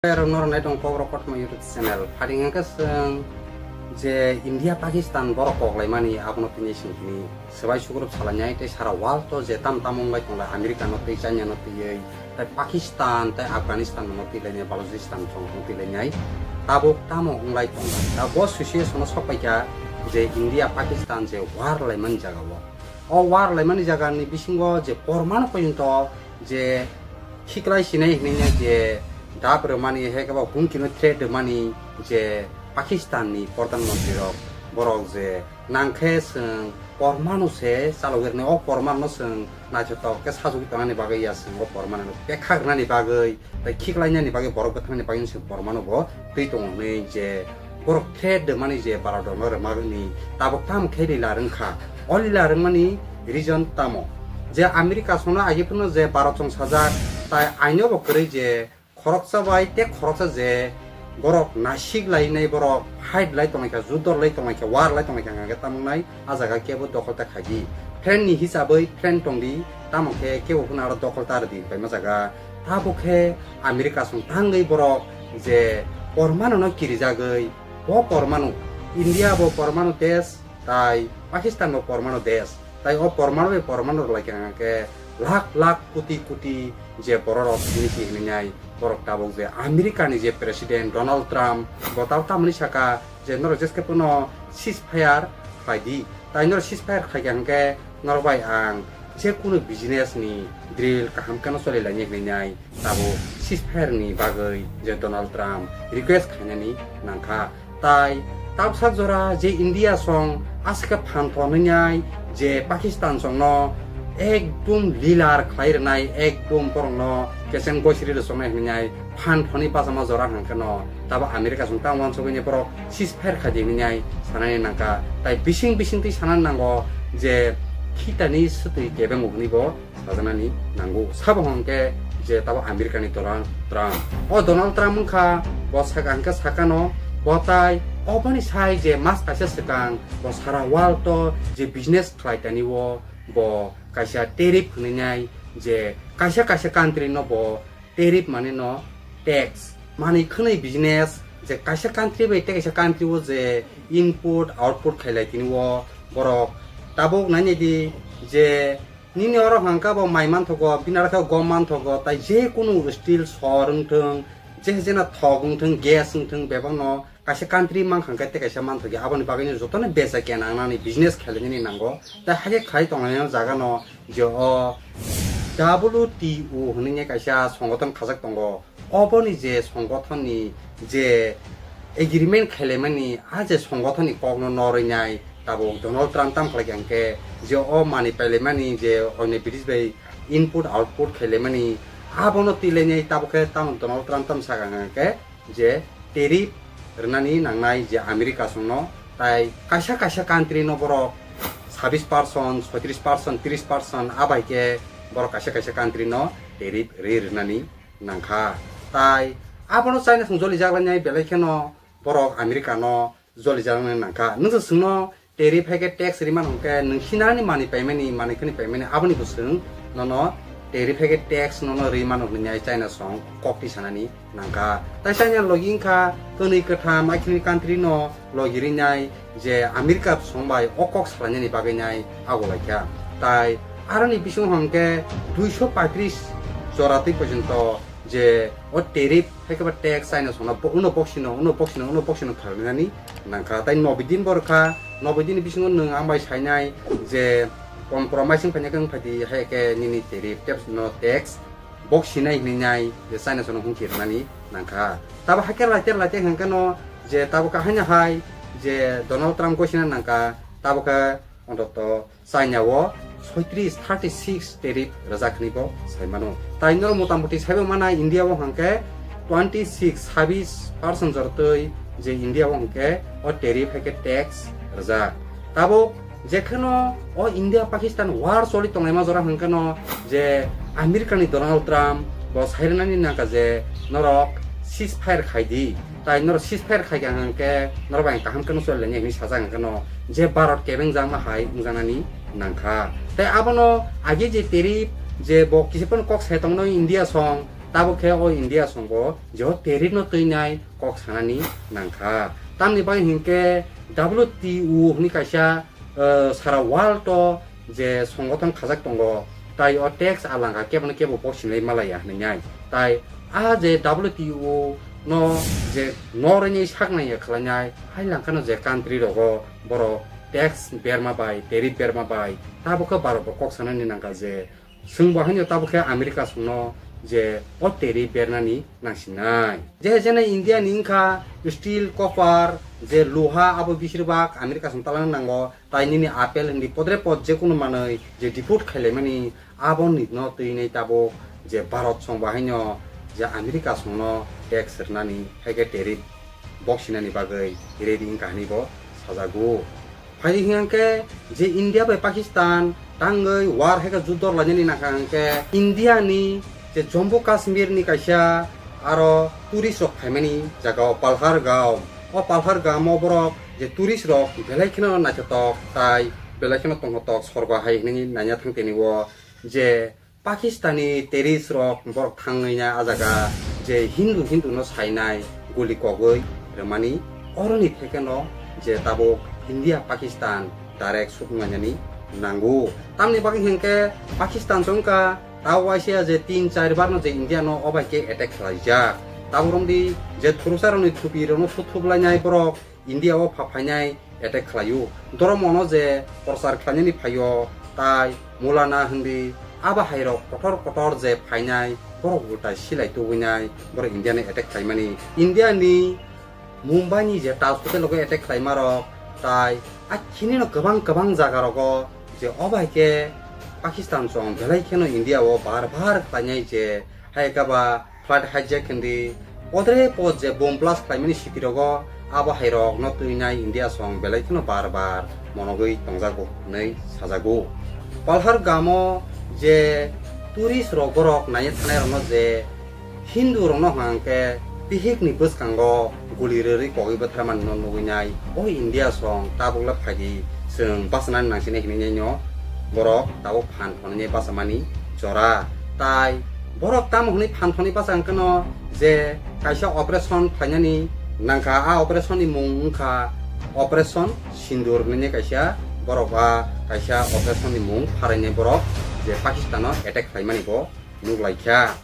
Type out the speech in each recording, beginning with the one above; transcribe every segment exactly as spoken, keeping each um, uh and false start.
Rok norok nai tong kok rok kothoma YouTube channel. Pharing hwnkhe chwng je India Pakistan borok kok laimani abono tini sing tini swbai sugrub salainai tei sara world o je tam tam wnglai tonglai America no tei China no twiwi tei Pakistan tei Afghanistan no twilainai Balochistan chong twilainai tabuk tamo wnglai tonglai. Da bo situation o sokpaikha je India Pakistan je war laimani jaga o. O war laimani jaga ni bisingo je pormano porjonto je khiklai sinai hinwi je dab rwmani, hai khe bo humkino threat rwmani je Pakistan ni Pradhan Mantri rok, borok je nangkhe chwng pormano se chalogwi rwnai, o pormano chwng naithotok khe sajagwi tongnani bagwi ya chwng o pormano pekha rwnani bagwi tei khiklainani bagwi borok bwthangnani bagwi se pormano bo twi tongo hinwi je borok threat rwmani je Bharat rokno rwmani tabuk tamo khe lila rwngkha. O lila rwngmani reason tamo? Je America songno agi phano je Bharat chong sajak, tai aino bo kwrwi je khoroksa bai tei khoroksa je borok nasik lainai, borok fight lai tonglaikha, judor lai tonglaikha, war lai tonglaikha hwnkhe tamo wngnai a jaga kebo dokhol ta khaidi. Friend ni hisabwi friend tongdi, tamo khe kebo phano aro dokhol ta rwdi paima jaga. Tabuk khe America song tangwi borok je pormano no kirijagwi, bo pormano, India bo pormano desh, tai Pakistan bo pormano desh, tai o pormano bai pormano rwlai kha hwnkhe lakh lakh koti koti je borok rok bini si hinwi nai borok tabuk je America ni je President Donald Trump bo tabuk tamoni saka je norok jeske phano ceasefire khlai di, tai norok ceasefire khlai kha hwnkhe norok bai ang je kunu business ni deal kaham khe no choli lainai hinwi nai tabuk ceasefire ni bagwi je Donald Trump request khainani nangkha. Tai tabsa jora je India song aswk khe phan thonwi nai je Pakistan song no ekdum lilar khlai rwnai, ekdum borok no kesen gosiri rwchoknai hinwi nai phan thoni bachama jora hwnkhe no tabo America song tamo uansugwi borok ceasefire khaidi hinwi nai sanani nangkha. Tai bising bising twi sanani nango je khitani swtwi kebeng hinwi bo sajaknani nango. Sabo hwnkhe je tabo America ni Donald Trump. O Donald Trump wngkha, bo saka hwnkhe sakano, bo tai oboni sai je mas kaisa swkang bo sara world o je business khlai tani o bo kaisa tariff hwnwi nai je kaisa kaisa country no bo tariff mane no tax manwi khwnwi business je kaisa country bai tei kaisa country o je input output khailai tini o borok tabuk nainai di je nini oro hwnkha bo mai manthogo, bini aro khe gom manthogo, tai je kunu steel sor wngthung, je jena thok wngthung, gas wngthung, bebakno kaisa country mankha hwnkhe tei kaisa manthogo, aboni bagwino jotono becha kena nangnani business khailani nango. Tai hakhe khai tonglaina jagano je o W T O hwnwi kaisa songothon khajak tongo. Oboni je songothonni je agreement khailaimani, a je songothonni kokno norwi nai tabuk Donald Trump tam khlai kha hwnkhe je o manwi pailaimani je oino bridge bai input output khailaimani abono twilainai tabuk khe tamo Donald Trump tam sakha hwnkhe je tariff rwnani nangnai je America songno, tai kaisa kaisa country no borok sabis percent, soitris percent, tris percent abai khe borok kaisa kaisa country no tariff ri rwnani nangkha. Tai abono China song joli jaglainai belai kheno borok America no joli jaglainai nangkha. Nwng se swngno tariff hai khe tax rimano hwnkhe nwng hinani manwi paimani, manwi khani paimani aboni bo swng nono tariff hai khe tax nono rimano hwnwi China song kok tisanani nangkha. Tai China logi wngkha kwnwi kwtham akhini country no logi rinai je America song bai o kok salainani bagwi nai ago laikha. Tai aroni bisingo hwnkhe duiso paitris jora twi porjonto je o tariff hai khe ba tax China songno bo uno boksino, uno boksino, uno boksino khalnani nangkha. Tai nobe din bo rwkha, nobe din bisingo nwng ang bai sainai je compromise wng phainai khe wng phaidi hai khe nini tariff tei no tax bok sinai hinwi nai je China songno hungkhe rwnani nangkha. Tabo hakhe laite laite hwnkhe no je tabo kahai no hai je Donald Trump gosina nangkha, tabo khe ontoto China o soitris, thirty six tariff rwjak hinwi bo sai mano. Tai norok motamoti saibo mana India o hwnkhe twenty six, sabis percent jora twi je India o hwnkhe o tariff hai khe tax rwjak. Tabuk jekheno o India Pakistan war choli tonglaima jora hwnkhe no je America ni Donald Trump bo sai rwnani nangkha je norok ceasefire khai di, tai norok ceasefire khai kha hwnkhe norok bai kaham khe no choli lainai hinwi sajak hwnkhe no je Bharat kebeng jakma hai wngjaknani nangkha. Tai abono age je tariff je bo kisa phano kok sai tongno India song Tabuk khe o India songbo je o tariff no twinai kok sanani nangkha. Tamni bagwi hinkhe W T O hwnwi kaisa, eh, sara world o je songothon khajak tongo, tai o tax a langkha kebono kebo bosinai malaya hwnwi nai. Tai a je W T O no je norwini saknai ya khlainai, hai langkhano je country rogo borok tax berma bai, tariff berma bai, tabuk khe Bharat bo kok sanani nangkha je Chwng bo haino tabuk khe America songno je o tariff bernani nangsinai. Je jene India ni wngkha steel, copper, je luha abo bisir bak America song talangna nango. Tai nini apple hindi podre pod je kunu manwi je deport khailaimani abo ni no twinai tabuk je Bharat song bo haino je America songno tax rwnani hai khe tariff boksinani bagwi ready wngkha hinwi bo sajago. Phai hwnkhe je India bai Pakistan tangwi war hai khe juddo lainani nangkha hwnkhe India ni je Jammu Kashmir ni kaisa aro tourist rok phaimani jaga o Pahalgam. O Pahalgam o borok je tourist rok belai kheno naithotok tai belai kheno tongthotok sorgo hai hwnwi naina thang tini o je Pakistani terrorist rok borok thangwi nai a jaga je Hindu Hindu no sainai guli kogwi rwmani oroni thekeno je tabuk India Pakistan direct sukung lainani nango. Tamni bagwi hinkhe Pakistan chongkha ta waisa je tin char bar no je India no obai khe attack khlaijak. Tabuk romdi je thurusarokni thupi rokno suthup lainai borok India o pha phainai attack khlaio. Dhormo no je prochar khlainani phaio tai Maulana hindi abo hai rok kotor kotor je phainai borok ulta silai tubunai borok India ni attack khlaimani. India ni Mumbai ni je Taj Hotel o attack khlaima rok tai a khini no kwbang kwbang jaga rogo je obai khe Pakistan song belai kheno India o bar bar khlainai je hai khe ba flight hijack hindi, podre pod je bomb blast khlaimani city rogo abo hai rok no twinai India song belai kheno bar bar monogwi tongjago hwnwi sajago. Pahalgam o je tourist rok borok naina thanai rok no je Hindu rok no hwnkhe pihik ni bwskango guli rwrwi kogwi bwthar mani no nugwi nai o India song tabuk le phaidi chwng bachanani nangsinai hinwi nai no borok tabuk phan thonwi bachamani jora. Tai borok tamo hwnwi phan thonwi bacha hwnkhe no je kaisa operation khlainani nangkha, a operation ni mung wngkha Operation Sindur hwnwi kaisa borok a kaisa operation ni mung pharainai borok je Pakistan o attack khlaimani bo nuglaikha.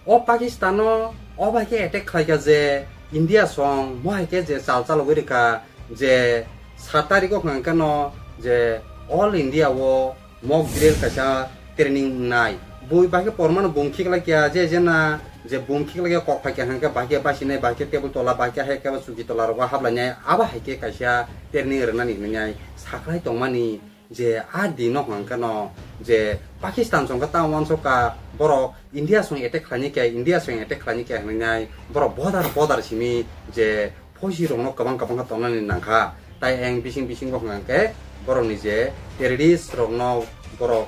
O Pakistan o obai khe attack khlaikha je India song mohai khe je chal chalogwi rwkha je sat tarikh o hwnkha hwnkhe no je All India o mock drill kaisa training wngnai. Bui bahai khe pormano bung khiklaikha je jena je bung khiklaikha kok phaikha hwnkhe bahai khe basinai, bahai khe table tola, bahai khe hai khe chuki tola rogo haplainai. Abo hai khe kaisa training rwnani hinwi saklai tongmani je a din no hwnkha hwnkhe no je Pakistan song khe tamo uansukha borok India song attack khlainai khe, India song attack khlainai khe hinwi borok border border simi je phoisi rokno kwbang kwbang khe tongnani nangkha. Tai eng bising bisingo hwnkha hwnkhe borokni je terrorist rokno borok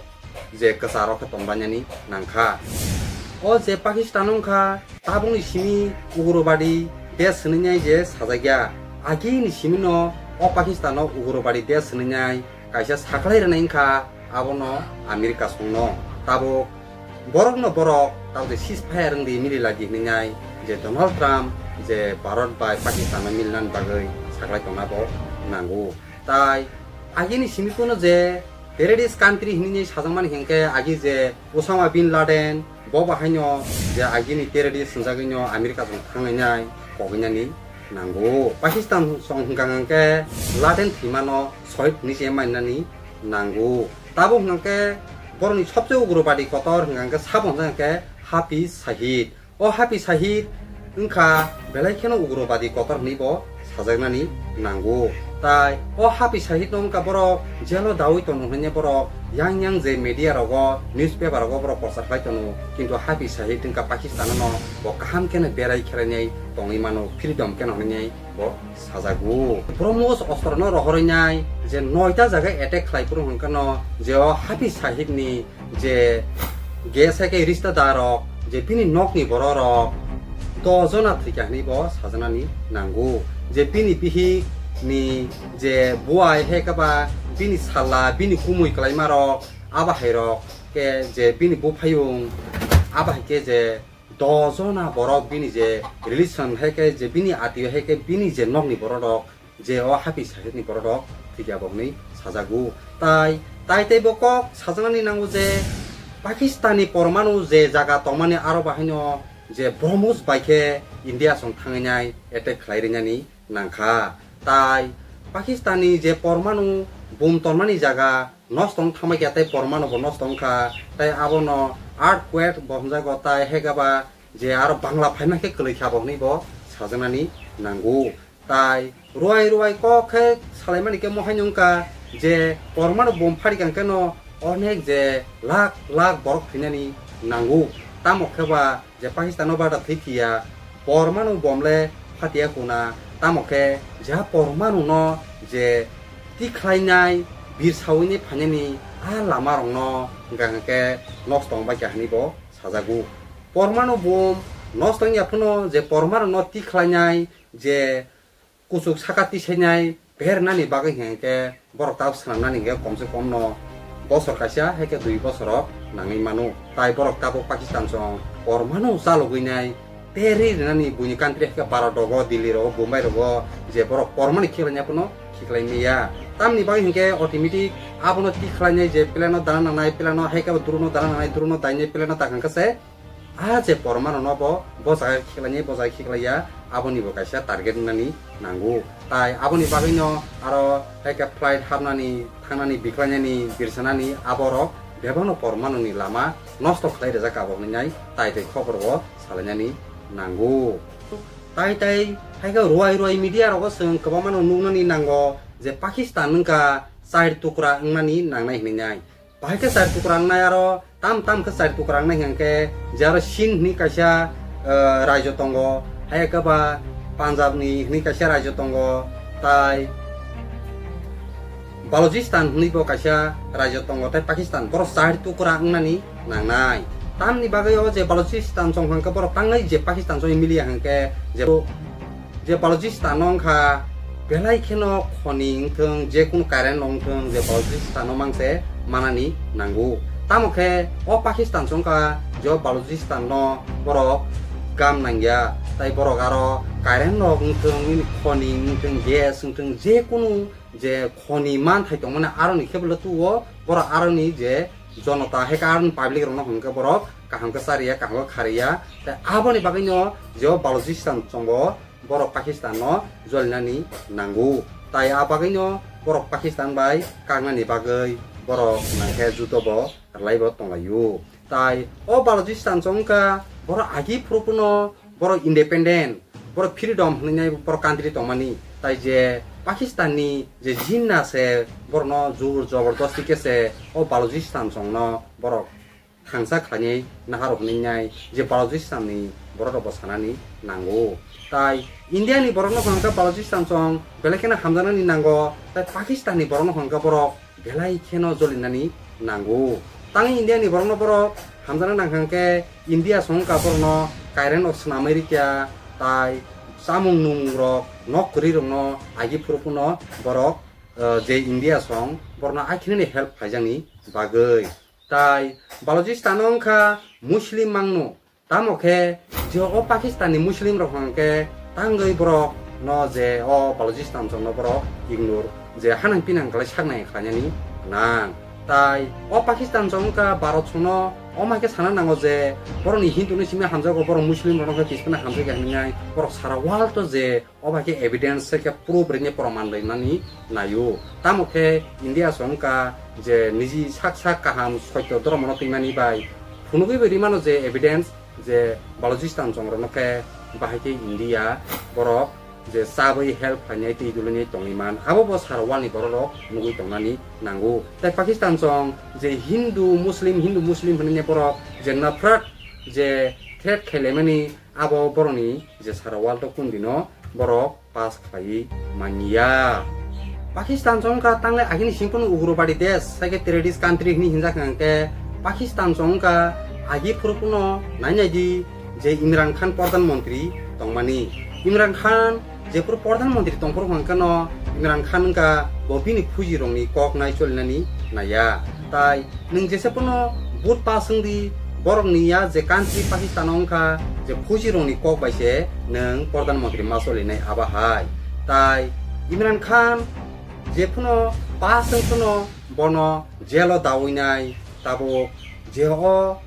je kwcharo khe tongbainani nangkha. O je Pakistan wngkha tabukni simi ugrobadi desh hwnwi je sajakya. Agini simino o Pakistano ugrobadi desh hwnwi kaisa saklai rwnai wngkha, abono America songno. Tabuk borokno borok tabuk je ceasefire wngdi, mililadi hwnwi je Donald Trump je Bharat bai Pakistan no milnani bagwi saklai tongna bo nango. Tai agini simi phano je terrorist country hwnwi sajakmani hinkhe agi je Osama bin Laden bo bahaino je agini terrorist hwnjagwino America jong thangnai kogwinani nango. Pakistan song hwnkha hwnkhe Laden thwimano sohid hwnwi se mainani nango. Tabuk hwnkha khe borokni sobse ugrobadi kotor hwnkha khe sabo hwnkha khe Hafiz Saeed. O Hafiz Saeed wngkha belai kheno ugrobadi kotor hwnwi bo sajaknani nango. Tai o Hafiz Saeed no wngkha borok jelo dawi tongo hwnwi borok yang yang je media rogo, newspaper rogo borok prochar khlai tongo. Kintu Hafiz Saeed wngkha Pakistan no bo kaham kheno berai kherainai tongwi mano, freedom kheno hwnwi bo sajago. Brahmos ostro no rohorwi nai je noita jaga attack khlai phuru hwnkhe no je o Hafiz Saeed ni je gas hai khe rista da rok je bini nok ni borok rok dos jona thwikha hwnwi bo sajaknani nango. Je bini bihik ni je buai hai khe ba bini sala bini kumui kwlaima rok abo hai rok khe je bini buphayung abo hai khe je doh jona borok bini je relation hai khe je bini atio hai khe bini je nokni borok rok je o haphis sahitni borok rok thwikya bo hwnwi sajago. Tai, tai tei bo kok sajaknani nango je Pakistan ni pormanu je jaga tongmani aro bahaino je Brahmos bai khe India song thangwi nai attack khlai rinani nangkha. Tai Pakistan ni je pormanu bom tonmani jaga nosto wng thangbai kha, tei pormanu bo nosto wngkha, tei abono earthquake bo hwnjago, tai hekaba je aro Bangla phaima khe kwlwi kha bo hwnwi bo sajaknani nango. Tai ruai ruai kok khe salaimani khe mohai wngkha je pormanu bom phari kang kheno onek je lakh lakh borok thwinani nango. Tamo khe ba je Pakistano bada thwi phiya, pormanu bom le phatiya kuna, tamo khe je pormanu no je tikhlainai birsawi ni phainani a lama rokno hwnkha hwnkhe nosto wngbai kha hwnwi bo sajago. Pormanu bom nosto wngya phano je pormanu no tikhlainai je kuchuk saka tisainai bernani bagwi hwnkhe borok tabuk swnamnani hwnkhe komse komno bosor kaisa hai khe dui bosorok nangwi mano. Tai borok tabuk Pakistan song pormanu chalogwi nai terri rinani buini country hai khe Bharat rogo, Delhi rogo, Bombay rogo je borok pormani khiklaina phano khiklai maya. Tamni bagwi hwnkhe automatic abono tikhlainai je plane no dana nangnai, plane no hai khe drone no dana nangnai, drone no dainai, plane no ta hwnkhe se a je pormanu no bo bo jaga khiklainai, bo jaga khiklaiya, aboni bo kaisa target wngnani nango. Tai aboni bagwino aro hai khe flight hapnani, thangnani, biklainani, birsanani aborok bebakno pormanuni lama nosto khlai rijak abo hwnwi nai tai tai khobor bo salainani nango. Tai tai hai khe ruai ruai media rogo chwng kwbangmano nuknani nango je Pakistan wngkha chair tukra wngnani nangnai hwnwi nai. Bahai khe chari tukra wngnai, aro tam tam khe chari tukra wngnai hwnkhe je aro Sindh hwnwi kaisa, eh, rajyo tongo, hai khe ba Punjab ni hwnwi kaisa rajyo tongo, tai Balochistan hwnwi bo kaisa rajyo tongo, tai Pakistan, borok chari tukra wngnani nangnai. Tamni bagwi o je Balochistan chong hwnkhe borok tangnai je Pakistan chong miliya hwnkhe je je Balochistan no wngkha belai kheno khoni wngthwng, je kunu current no wngthwng, je Balochistan no mangse manani nango. Tamo khe o Pakistan se wngkha je o Balochistan no borok gam nangya, tai borok aro current rok wngthwng, nini khoni wngthwng, gas wngthwng, je kunu je khoni manthai tongmani aroni khe belai tuo, borok aroni je jonota hai khe aroni public rok no hwnkhe borok kaham khe chariya, kaham khe khariya, tai aboni bagwi no je o Balochistan chongo borok Pakistan no jolinani nango. Tai a bagwi no borok Pakistan bai kaknani bagwi borok nangkhe judo bo rwlai bo tonglaio. Tai o Balochistan chong wngkha borok agi phuru phuru no borok independent, borok freedom hwnwi nai borok country tongmani. Tai je Pakistan ni je jinna se borok no jubur jobordosti khe se o Balochistan chong no borok thangsa khlainai nahar hwnwi nai je Balochistan ni borok rok bo sanani nango. Tai India ni borok no hwnkha Balochistan chong belai kheno hamjaknani nango, tai Pakistan ni borok no hwnkha borok belai kheno jolinani nango. Tang India ni borok no borok hamjakna nang hwnkhe India song wngkha borok no current rok swnamwi rikya, tai chamung numung rok, nok kwrwi rok no agi phuru phuru no borok, eh, je India song borok no akhini help khaijakni bagwi. Tai Balochistan o wngkha Muslim mangno. Tamo khe je o Pakistan ni Muslim rok hwnkhe tangwi borok no je o Balochistan chong no borok ignore je hanang pinang khlai saknai khlainani nang. Tai o Pakistan chong wngkha Bharat chong no o ma khe sana nango je borok ni Hindu ni simi hamjago, borok Muslim rok no khe kiskana hamjakya hwnwi nai borok sara world o je o bai khe evidence se khe proof rini proman rwmani naio. Tamo khe India song wngkha je niji sak sak kaham soito dhormo no twimani bai phunugwi bai rimano je evidence je Balochistan chong rok no khe bahai khe India borok je chabwi help khlainai twi dulunai tongwi man, abo bo sara world ni borok rok nugwi tongnani nango. Tai Pakistan chong je Hindu Muslim, Hindu Muslim hwnwi borok je nafrat je threat khailaimani abo borokni je sara world o kundino borok pass khlaiwi manya. Pakistan chong wngkha tanglai agini singphano ugrobadi desh, sai khe terrorist country hwnwi hinjak hwnkhe Pakistan chong wngkha agi phuru phano nai nai di je Imran Khan Pradhan Mantri tongmani. Imran Khan jephuru Pradhan Mantri tongphuru hwnkhe no Imran Khan wngkha bo bini phuji rokni kok nai cholinani naiya. Tai nwng jesa phano vote pass wngdi, borokni ya je country Pakistan wngkha je phuji rokni kok bai se nwng Pradhan Mantri ma solinai aba hai. Tai Imran Khan je phuno pass wng phuno bono jail o dawi nai, tabuk je o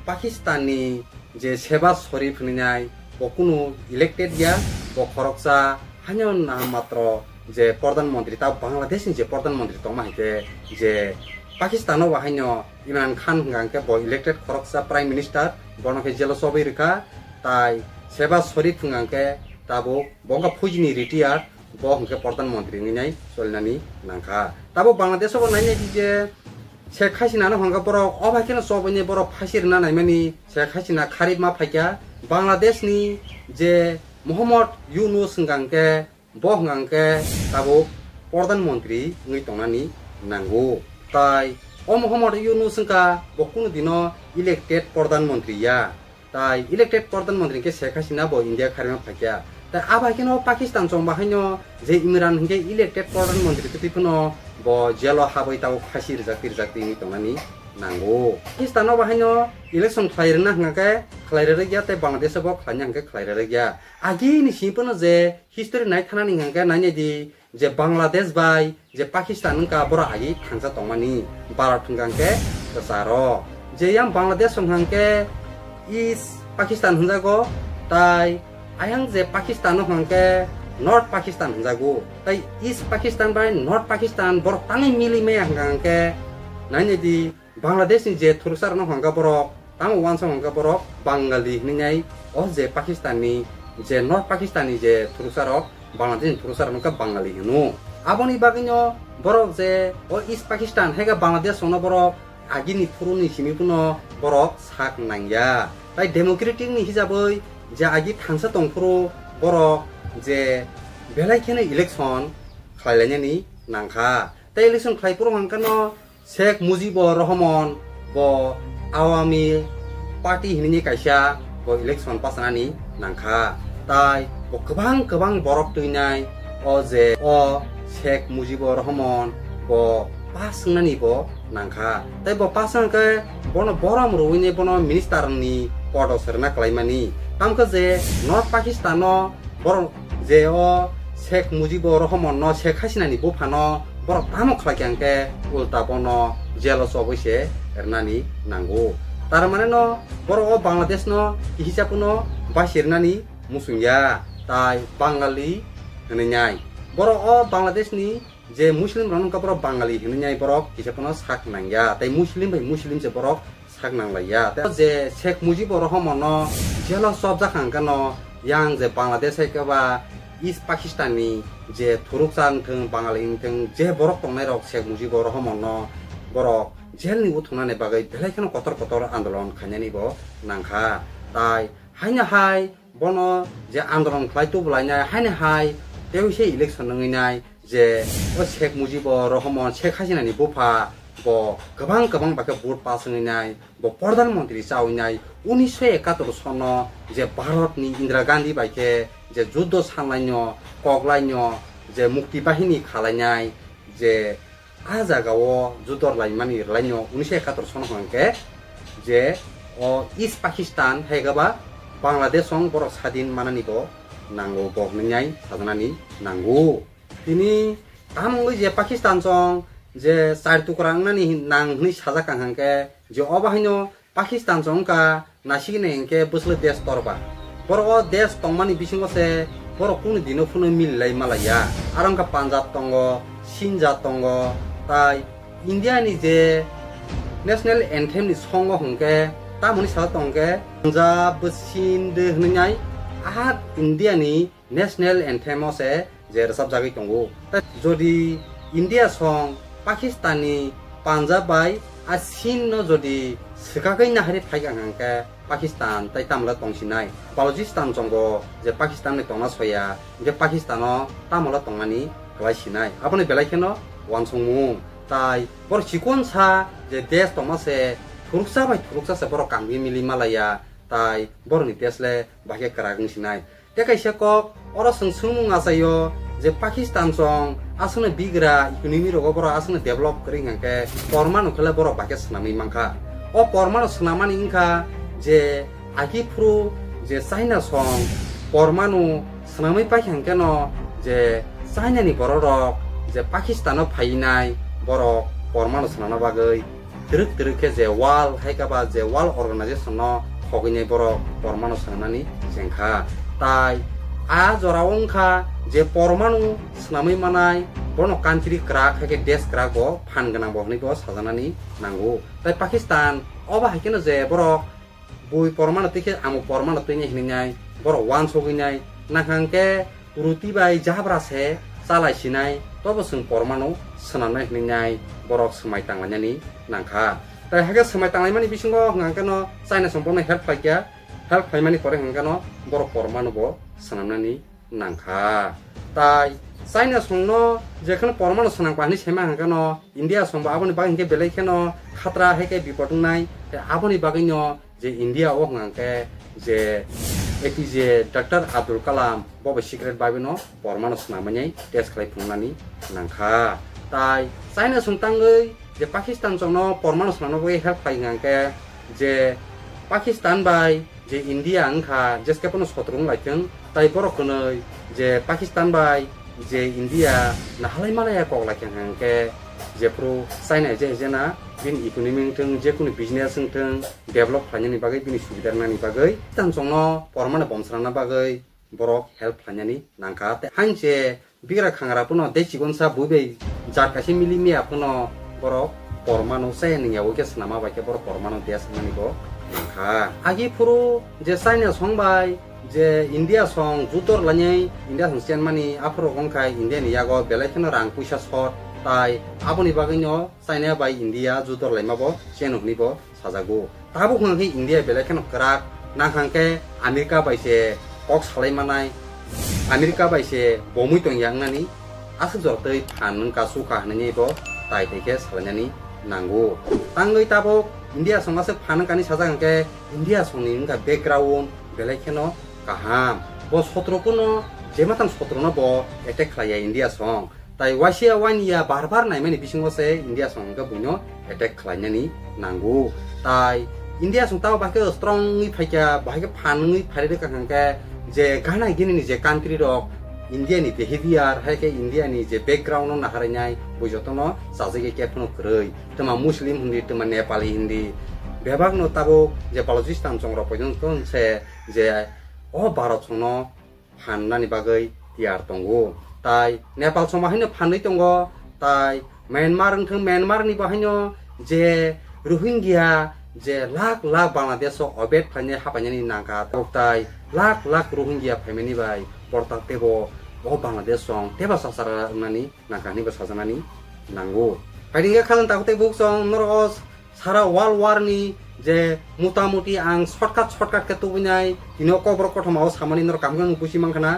Pakistan ni je Shehbaz Sharif hinwi nai, bo kunu elected ya, bo khoroksa haino namatro je Pradhan Mantri, ta Bangladesh ni je Pradhan Mantri tongma hai khe je Pakistan o bo haino Imran Khan hwnka hwnkhe bo elected khoroksa Prime Minister, bono khe jail o chobwi rwkha, tai Shehbaz Sharif hwnka hwnkhe tabuk bo wngkha phuji ni retire, bo hwnkhe Pradhan Mantri wngwi nai solinani nangkha. Tabuk Bangladesh o bo nainai di je Sheikh Hasina no hwnka borok o bai kheno chobwi nai borok phasi rwna naimani Sheikh Hasina kharip ma phaikha. Bangladesh ni je Mohammad Yunus hwnka hwnkhe bo hwnka hwnkhe tabuk Pradhan Mantri wngwi tongnani nango. Tai o Mohammad Yunus hwnka bo kunu dino elected Pradhan Mantri ya. Tai elected Pradhan Mantri hwnkhe Sheikh Hasina bo India kharima phaikha. Tai abo hai kheno Pakistan chwng bahaino je Imran hwnkhe elected Pradhan Mantri twi phano bo jail o habwi tabuk phasi rijak twi rijak twi wngwi tongnani nango. Pakistan o bahaino election khlai rwna hwnkhe khlai rwrwk ya, tei Bangladesh o bo khlaina hwnkhe khlai rwrwk ya. Agini simi phano je history nai thanani hwnkhe nainai di, je Bangladesh bai je Pakistan wngkha borok agi thangsa tongmani, Bharat hwnkha hwnkhe kwcharo. Je yang Bangladesh wngkha hwnkhe East Pakistan hwnjago, tai ayang je Pakistan wngkha hwnkhe North Pakistan hwnjago. Tai East Pakistan bai North Pakistan borok tangwi mili maya hwnkha hwnkhe nainai di, Bangladesh ni je thuruksa rokno hwnkha borok tamo uansuk hwnkha borok Bangali hinwi nai, o je Pakistan ni je North Pakistan ni je thuruksa rok, Bangladesh ni thuruksa rok wngkha Bangali hino. Aboni bagwino borok je o East Pakistan hai khe Bangladesh rokno borok agini phuru ni simi phano borok sak nangya. Tai democratic ni hisabwi je agi thangsa tongphuru borok je belai kheno election khlai lainani nangkha. Tai election khlai phuru hwnkha no Sheikh Mujibur Rahman bo Awami Party hinwi kaisa bo election pasanani nangkha. Tai bo kwbang kwbang borok twinai o je o Sheikh Mujibur Rahman bo pass wngnani bo nangkha. Tai bo pass wngkhe bono borom rwini bono minister ni podo serna klaimani. Tamkhe je North Pakistan o borok je o Sheikh Mujibur Rahman no, Sheikh Hasina ni bupha no borok tamo khlai kha hwnkhe ulta bono jail o chobwi se rwnani nango. Tar mane no borok o Bangladesh no kisa phano basi rwnani muchung ya, tai Bangali hinwi nai. Borok o Bangladesh ni je Muslim rok wngkha borok Bangali hinwi nai, borok kisa phano sak nangya, tai Muslim bai Muslim se borok sak nanglaiya. Tei je Sheikh Mujibur Rahman no jail o chobjak hwnkhe no yang je Bangladesh hai khe ba East Pakistan ni je thuruksa wngthung, Bangali wngthung, je borok tongnai rok Sheikh Mujibur Rahman no borok jail ni o thungnani bagwi belai kheno kotor kotor andolon khainani bo nangkha. Tai haino hai bono je andolon khlai tubulainai haino hai tei se election wngwi nai, je o Sheikh Mujibur Rahman, Sheikh Hasina ni bupha, bo kwbang kwbang bai khe vote pass wngwi nai, bo Pradhan Mantri chawi nai, unisho ekatur sono je Bharat ni Indira Gandhi bai khe je juddo sanlaino, koklaino, je mukti bahini khalainai, je a jaga o juddo laimani rwlaino unisho ekatur sono hwnkhe je o East Pakistan hai khe ba Bangladesh song borok sadin manani bo nango, bo hwnwi nai sajaknani nango. Tini tamungwi je Pakistan song je char tukra wngnani nang hwnwi sajak ang hwnkhe je obo haino Pakistan song wngkha nasigini hwnkhe bwswlwi desh torba. Borok o desh tongmani bisingo se borok kunu dino phano mililai malaiya. Aro wngkha Punjab tongo, Sindh tongo, tai India ni je national anthem ni songo hwnkhe tamoni salo tongkhe Punjab, Sindh hwnwi nai, ah India ni national anthem o se je rwchapjagwi tongo. Tei jodi India song Pakistan ni Punjab bai a Sindh no jodi swkagwi nahari phaikha hwnkhe Pakistan tai tamle tongsinai. Balochistan chongo je Pakistan ni tongna soya, hwnkhe Pakistan o tamle tongnani kwlai sinai. Aboni belai kheno uansukmung. Tai borok chikon sa je desh tongma se thuruksa bai thuruksa se borok kamgwi mili malaiya, tai borokni desh le bahai khe kwrak wng sinai. Tei kaisa kok, oro chwng swngmung achaio je Pakistan chong aswkno bigra economy rogo borok aswkno develop kwrwi hwnkhe korma nokhe le borok bahai khe swnamwi mankha. O pormano swnamani wngkha je agi phuru je China song pormano swnamwi paikha hwnkhe no je China ni borok rok je Pakistan o phainai borok pormano swnamna bagwi twrwk twrwk khe je world hai khe ba je world organization no khogwinai borok pormano swnamnani chengkha. Tai a jora o wngkha je pormano swnamwi manai bono country kwrak hai khe desh kwrak bo phan gwnang bo hwnwi bo sajaknani nango. Tai Pakistan obo hai kheno je borok bui pormano twi khe amuk pormano twi nai hinwi nai borok wansugwi nai nangkha hwnkhe ruti bai jabra se chalai sinai tobo chwng pormano swnamnai hinwi nai borok swmai tanglainani nangkha. Tai hai khe swmai tanglaimani bisingo hwnkha hwnkhe no China song bono help khlaikha, help khlaimani pore hwnkha hwnkhe no borok pormano bo swnamnani nangkha. Tai China songno jekheno pormano swnamkha hinwi saima hwnkhe no India songbo aboni bagwi hwnkhe belai kheno khatra hai khe bipot wngnai. Tai aboni bagwino je India o hwnkha hwnkhe je A P J Doctor Abdul Kalam bobo secret bagwino pormano swnamani test khlai phunuknani nangkha. Tai China song tangwi je Pakistan songno pormano swnamna bagwi help khlai hwnkha hwnkhe je Pakistan bai je India wngkha jeske pono sotro wng lai thung, tai borok kwnwi je Pakistan bai je India nahalai malaya kok lai kha hwnkhe jephru China je je na bini economy wng thung, jekunu business wng thung, develop khlainani bagwi bini subida wngnani bagwi Pakistan songno pormano bom swnamna bagwi borok help khlainani nangkha. Tei hain se bigra khangra phano tei chikonsa bui bai jat kaisa mili miya phano borok pormano chaya nungya bai khe swnama bai khe borok pormano desh wngnani bo nangkha. Agi phuru je China song bai je India song jutor lainai India song chenmani aphuru wngkha India ni yago belai kheno rang puisa short, tai aboni bagwino China bai India jutor laima bo cheno hwnwi bo sajago. Tabuk hwnkhe India belai kheno kwrak, nangkha hwnkhe America bai se kok salai manai, America bai se bomwi tongya wngnani aswk jora twi phan wngkha sukha hwnwi bo tai tai khe salainani nango. Tangwi tabuk India song aswk phan wngkani sajak hwnkhe India songni wngkha background belai kheno kaham. Bo sotro kuno je matang sotro no bo attack khlaiya India song. Tai waisa waini ya bar bar naimani bisingo se India song hwnkhe buino attack khlainani nango. Tai India song tao bahai khe strong wngwi phaikha, bahai khe phan wngwi phairwi rwkha hwnkhe je gana gini ni je country rok India ni behavior hai khe India ni je background no naharainai bui jotono chajagwi khe phano kwrwi. Twma Muslim hindi, twma Nepali hindi. Bebak no tabuk je Balochistan chongrok poito se je o Bharat songno phan nani bagwi tiyar tongo. Tai Nepal song bahaino phanwi tongo, tai Myanmar wngthang, Myanmar ni bahaino je Rohingya je lakh lakh Bangladesh o obed phainai hapainani nangkha, tai lakh lakh Rohingya phaimani bai borok tebo o Bangladesh song tebo sasara wngnani nangkha hinwi bo sajaknani nango. Phaidi hwnkhe khajang takhuk tei bukhuk song norok o sara world war ni je mutamuti ang shortcut shortcut khe tubunai tini o kokborok kothoma o samani norok kaham khe buji mankha na.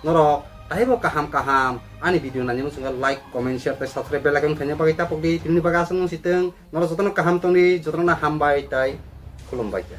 Norok taibo kaham kaham ani video nani muchungo like, comment, share tei subscribe bell icon khaina bagwi tapok di. Tini bagwi aswk nung sitwng norok jotono kaham tongdi, jotono hambai tai khulumbai khe.